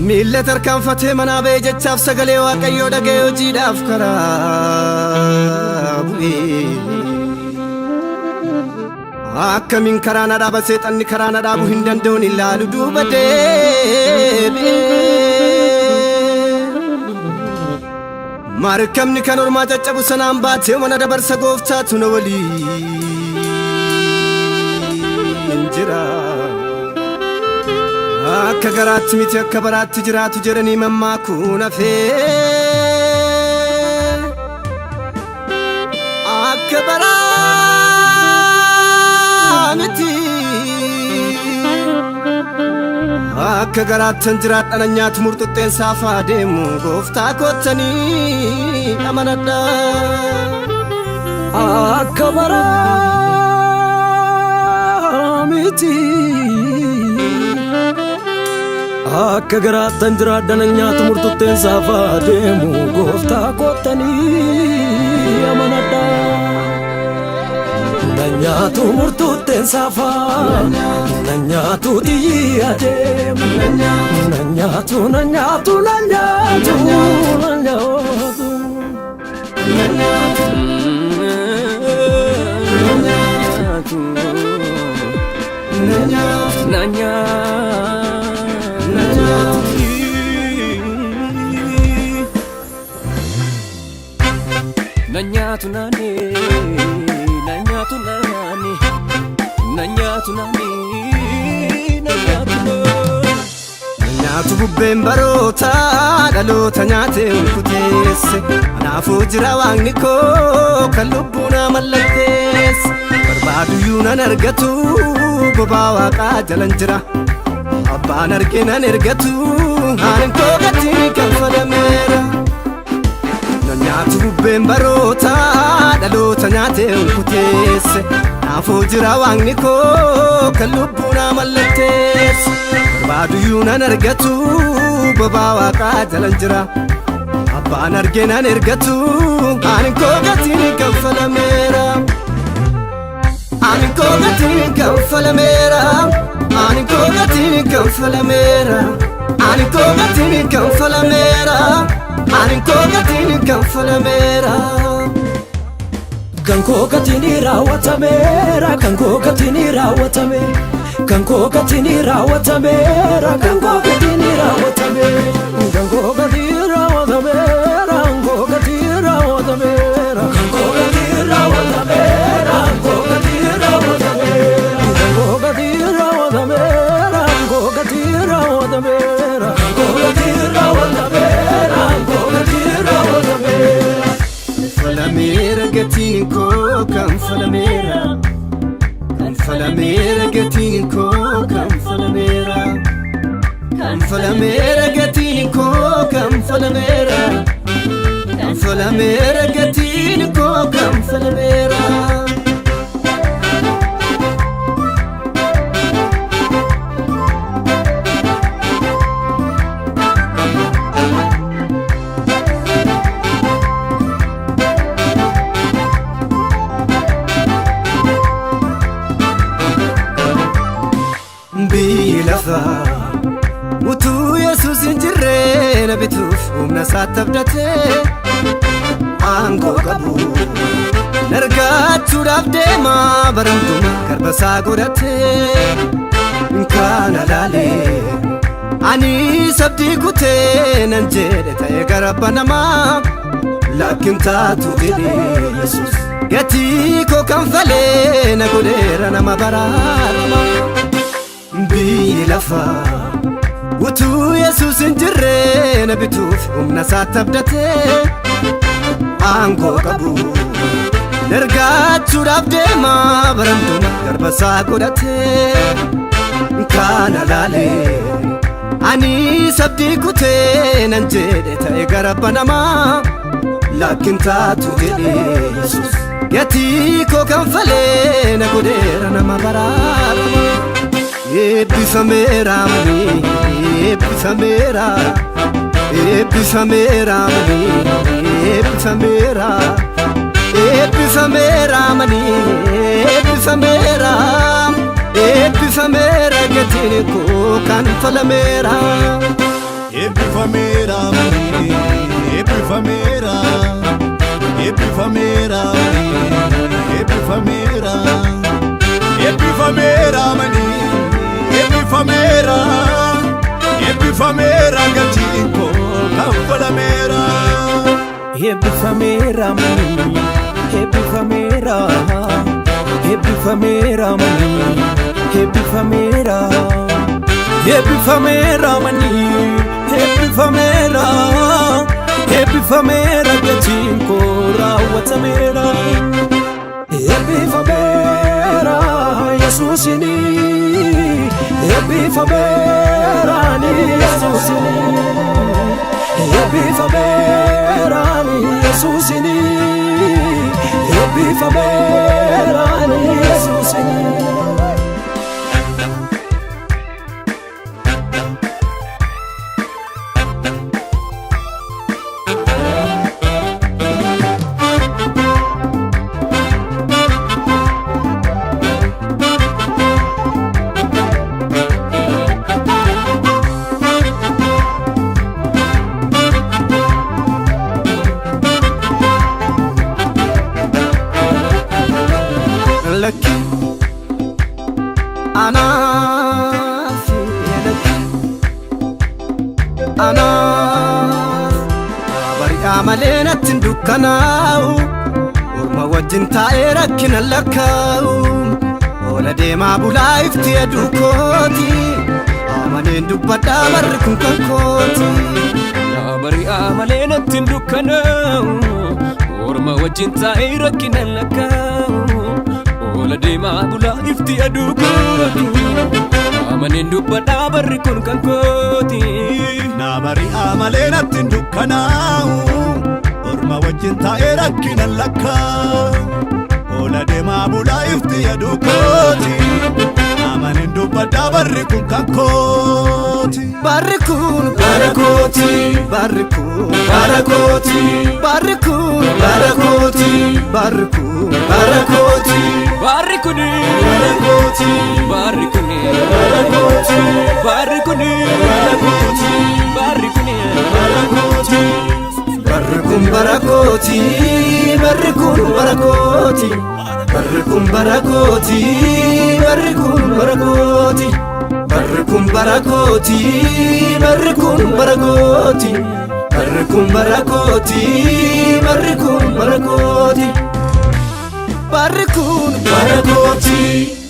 Miilla tarkaanfatee manaa ba'e jechaaf sagalee Waaqayyoo dhaga'ee hojiidhaaf karaa bu'ee. Akkamiin karaa na dhaaba seexanni karaa na dhaabu hin danda'uun ilaalu duuba deebi'ee. Markabni kan ormaa caccabu sanaan baatee mana dabarsa gooftaatu na waliin jira. Akka garaatti miti akka baraatti jiraatu jedhanii mammaakuun hafee. Akka baraa miti. Akka garaattan jiraadha na nyaatu murxuxxeen saafaa deemu gooftaa koottanii amanadha. Akka baraa miti. Akka garaattan jiraadha na nyaatu murtutteen saafaa deemu gooftaa koottanii amanadha. Na nyaatu murtutteen saafaa, na nyaatu xiyyi adeemu, na nyaatu, na nyaatu, na nyaatu, na nyaatu. Na nyaatu. Na nyaatu naani, na nyaatu naani, na nyaatu naani, na nyaatu naani. Nyaatu bubbeen baroota dhaloota nyaatee hunkuteesse. Kanaafuu jira waaqni koo kan lubbuu naa mallatteesse. Barbaaduyyuu nan argatu bobaa waaqaa jalan jira. Abbaan arge nan ergatu aanin koo gatii kanfalameera. Na nyaatu bubbeen baroota dhaloota nyaatee hunkuteesse. Kanaafuu jira waaqni koo kan lubbuu naa mallatteesse. Barbaaduyyuu nan argatu bobaa waaqaa jalan jira. Abbaan arge nan ergatu aanin koo gatiin kanfalameera. Aanin koo gatiin kanfalameera. Aanin koo gatiin kanfalameera. Aanin koo gatiin kanfalameera. Aanin koo gatiin kanfalameera. Kan koo gatiin raawwatameera, kan koo gatiin raawwatame, kan koo gatiin raawwatameera, kan koo gatiin raawwatame, kan koo gatiin raawwatameera, kan koo gatiin raawwatameera, kan koo gatiin raawwatameera, kan koo gatiin raawwatameera, kan koo gatiin raawwatameera, kan koo gatiin raawwatameera, kan koo gatiin raawwatameera, kan koo gatiin raawwatameera. Kanfalameera gatiin koo kanfalameera. Kanfalameera gatiin koo kanfalameera. Kanfalameera gatiin koo kanfalameera. Kanfalameera gatiin koo kanfalameera. Biyyi lafaa utuu Yesuus hin jirre na bituuf humna isaatti abdatee aangoo qabu. Nargaachuudhaaf deema bara hundumaa garba isaa godhatee kana laalee ani sabdii kutee nan jedhe ta'e gara banamaa lakkin taatu jedhe Yesuus gatii koo kanfalee na godheera nama baraarama. Biyyi lafaa utuu Yesuus hin jirre na bituuf humna isaatti abdatee aangoo qabu. Nargaachuudhaaf deema bara hundumaa garba isaa godhatee kana laalee ani sabdii kutee nan jedhe ta'e gara banamaa lakkin taatu jedhe Yesuus gatii koo kanfalee na godheera nama baraarama. Eebbifameera manii, eebbifameera, eebbifameera manii, eebbifameera, eebbifameera manii, eebbifameera, eebbifameera gatiin koo kanfalameera. Eebbifameera manii, eebbifameera, eebbifameera, gatiin koo kaffalameera. Eebbifameera manii, eebbifameera, eebbifameera manii, eebbifameera, eebbifameera manii, eebbifameera, eebbifameera, gatiin koo raawwatameera. Eebbifameera Yesuusini, eebbifameera ni Yesuusini, eebbifameera ni Yesuusini, eebbifameera ni Yesuusini. Lakki, anaaf lakki, anaaf bari'aa malee natti hin dukkanaa'u, orma wajjin taa'ee rakkina lakkaa'u, oola deemaa bulaa ifti aduu kooti, amaneen dubbadhaa, barri kun kan kooti. Naa bari'aa malee natti hin dukkanaa'u, orma wajjin taa'ee rakkina lakkaa'u, oola deemaa bulaa ifti aduu kooti, amaneen dubbadhaa, barri kun kan kooti. Naa bari'aa malee natti hin dukkanaa'u, orma wajjin taa'ee rakkina lakkaa'u, oola deemaa bulaa ifti aduu kooti, amaneen dubbadhaa, barri kun kan kooti. Barri kun bara kooti, barri kun bara kooti, barri kun bara kooti, barri kun bara kooti. Barri kuni Bara kooti. Barri kuni Bara kooti. Barri kuni Bara kooti. Barri kuni Bara kooti. Barri kun bara kooti, barri kun bara kooti, barri kun bara kooti, barri kun bara kooti, barri kun bara kooti, barri kun bara kooti, barri kun bara kooti, barri kun bara kooti, barri kun bara kooti.